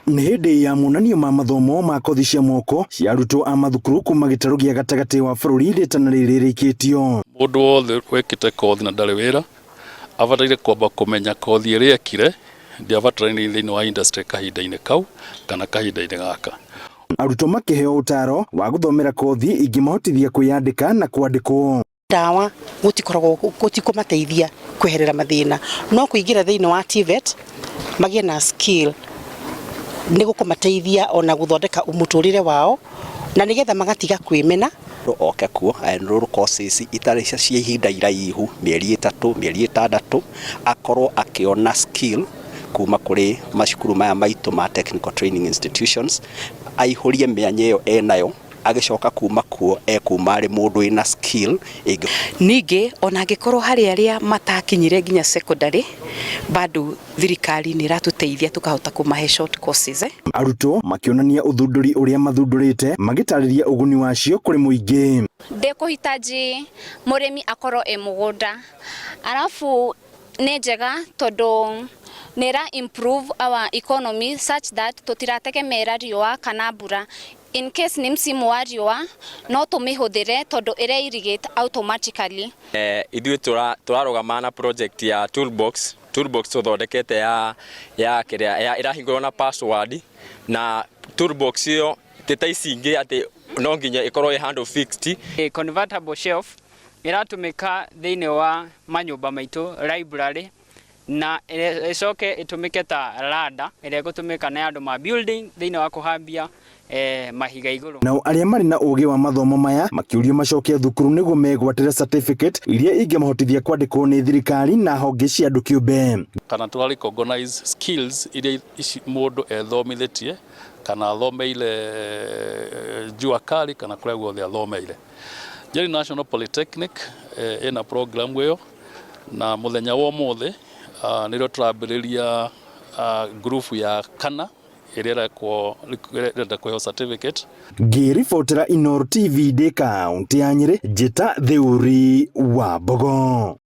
Nĩ hĩndĩ ya monanio ma mathomo ma kothi cia moko cia arutwo a mathukuru kuma gĩtarũ gĩa gatagatĩ wa bũrũri rĩtana rĩrĩ rĩikĩtio. Mũndũ wothe wĩkĩte kothi na ndarĩ wĩra abataire kwamba kũmenya kothi ĩrĩa ekire ndĩabatarainie thĩinĩ wa industry kahinda-inĩ kau kana kahinda-inĩ gaka. Arutwo makĩheo ũtaro wa gũthomera kothi ingĩmahotithia kwĩyandĩka na kwandĩkwo. Ndawa gũtikoragwo gũtikũmateithia kweherera mathĩna, no kũingĩra thĩinĩ wa TVET magĩe na skill nĩ gũkũmateithia ona gũthondeka mũtũrĩre wao na nĩgetha magatiga kwĩmena. Oke kuo enroll courses itarĩ cia ihinda iraihu, mĩeri 3, mĩeri 6, akorwo akĩona skill kuma kũrĩ macukuru maya maitũ ma technical training institutions, aihũrie mĩanya ĩyo enayo, agĩcoka kuma kuo ekuma arĩ mũndũ wĩna skill ĩngĩ. Ningĩ ona angĩkorwo harĩ arĩa matakinyire nginya secondary, bado thirikari nĩ ĩratũteithia tũkahota kũmahe short courses. Arutwo makĩonania ũthundũri ũrĩa mathundũrĩte magĩtarĩria ũguni wacio kũrĩ mũingĩ. Ndĩkũhitaji mũrĩmi akorwo e mũgũnda, arabu nĩ njega tondũ nĩ ĩra improve our economy such that tũtirategemera riũa kana mbura. In case nĩ msimu wa riũa no tũmĩhũthĩre tondũ ĩra irrigate automatically. Ithuĩ tũrarũgama na project ya toolbox. Toolbox tũthondekete ya kĩrĩa ya ĩrahingũrwo na password, na toolbox ĩyo ti ta ici ingĩ atĩ no nginya ĩkorwo ĩ handũ fixed. Convertible shelf ĩratũmĩka thĩinĩ wa manyũmba maitũ, library, na ĩcoke ĩtũmĩke ta ladder ĩrĩa ĩgũtũmĩka nĩ andũ ma building thĩinĩ wa kũhambia mahiga igũrũ. Nao arĩa marĩ na ũgĩ wa mathomo maya makĩũrio macoke thukuru nĩguo megwatĩre certificate iria ingĩmahotithia kwandĩkwo nĩ thirikari na honge cia andũ kĩũmbe. Kana tũra recognize skills iria ici mũndũ ethomithĩtie kana athomeire jua kali kana kũrĩa guothe athomeire. Nyeri National Polytechnic ĩna program ĩyo, na mũthenya wa ũmũthĩ nĩrĩo tũrambĩrĩria group ya kana ĩrĩa ĩrenda kũheo certificate. Ngĩribotera Inooro TV ndĩ kaũntĩ ya Nyĩrĩ, njĩta Theuri wa Mbogo.